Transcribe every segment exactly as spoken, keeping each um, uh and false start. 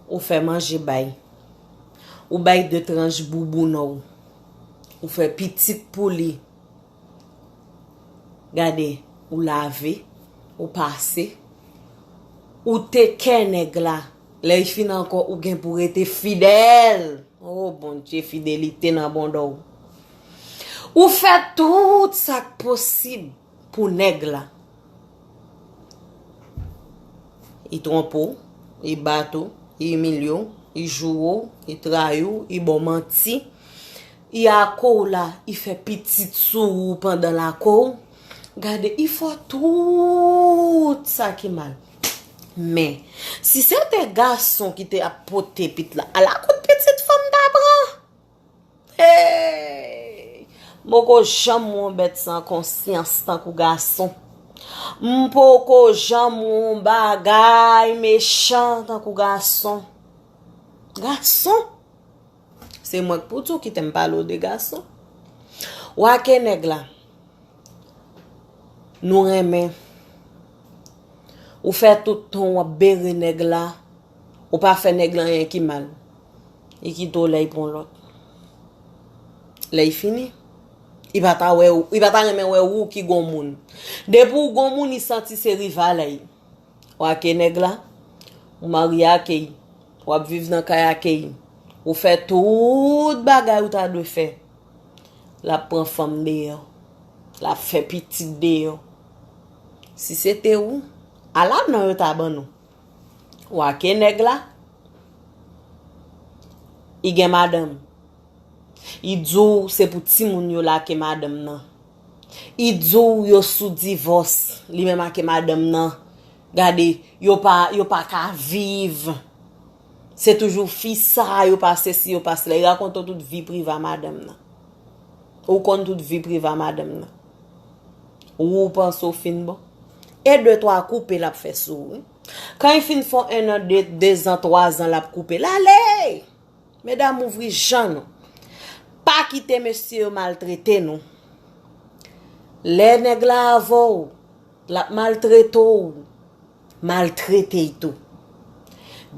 Ou fè manje bay. Ou bay de tranch bouboun ou. Ou fè pitit pou li. Gade, ou lave, ou pase. Ou te kè nèg la. Lè l fin ankò, ou gen pou rete fidèl. Oh, Bondye, fidelite nan bonda w. Ou fè tout sa k posib pou nèg la. Li twonpe w, li bat ou, li imilye w, li joure w, li trayi w, li ba w manti, li akow la, li fè pitit sou ou pandan l akow. Gade, li fè w tout sa ki mal. Men, si se te gason ki te ap pote pit la, ala kout pitit fanm ta pran. Hey! M poko janm wè yon bèt san konsyans tankou gason. M poko janm wè yon bagay mechan tankou gason. Gason! Se mwen k pou di w kite m pale w de gason. W ake nèg la. Nou renmen. Ou fè tout tan w ap bere nèg la. Ou pa fè nèg la anyen ki mal. Li kite w lè l pran lòt. Lè l fini. Li pa ta wè ou, li pa ta renmen wè ou ki gon moun. Depi w gon moun, li santi se rival li. W ake nèg la, ou marye ake l, w ap viv nan kay ake l, ou fè tout bagay ou ta dwe fè. L ap pran fanm deyò, l ap fè pitit deyò. Si se te ou, ala non yo ta ban nou. W ake nèg la, li gen madanm. Li di w se pou timoun yo l ake madanm nan. Li di w yo sou divòs, li menm ake madanm nan. Gade, yo pa, yo pa ka viv. Se toujou fi sa, yo pa sesi, yo pa sela. Li rakonte w tout vi prive a madanm nan. Ou konn tout vi prive a madanm nan. Ou, ou panse w fin bon. E de twa koupe l ap fè sou ou, wi. Kan li fin fè w en an, de, de zan, twa zan, l ap koupe l ale! Medam, ouvri jan nou. Pa kite mesye yo maltrete nou. Lè nèg la avè w, l ap maltrete w, maltrete l tou.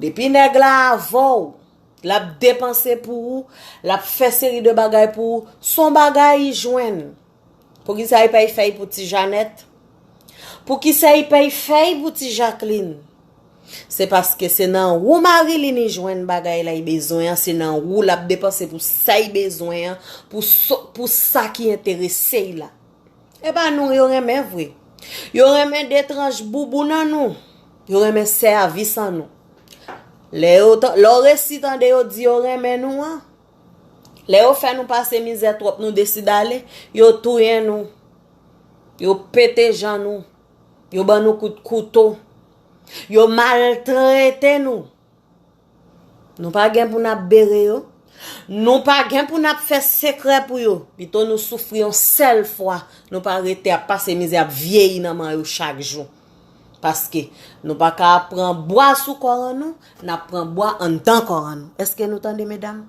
Depi nèg la avè w, l ap depanse pou ou, l ap fè seri de bagay pou ou, s on bagay li jwenn. Poukisa li pa fè l pou ti Janèt? Poukisa li pa fè l pou ti Jaklin? Se paske se nan ou mari li li jwenn bagay la li bezwen an, se nan ou l ap depanse pou sa li bezwen an, pou so, pou sa ki enterese l la. E pa nou yo renmen vre. Yo renmen de tranch bouboun an nou. Yo renmen sèvis an nou. Lè yo, lè w resi tande yo di yo renmen nou an, lè yo fè nou pase mizè twòp, nou deside ale, yo touye nou. Yo pete jan nou. Yo ban nou kout kouto. Yo maltrete nou. Nou pa gen pou n ap bere yo. Nou pa gen pou n ap fè sekrè pou yo. Pito nou soufri yon sèl fwa. Nou pa rete ap pase mizè, ap vyeyi nan men yo chak jou. Paske nou pa ka ap pran bwa sou kò an nou, n ap pran bwa anndan kò an nou. Èske nou tande, medam?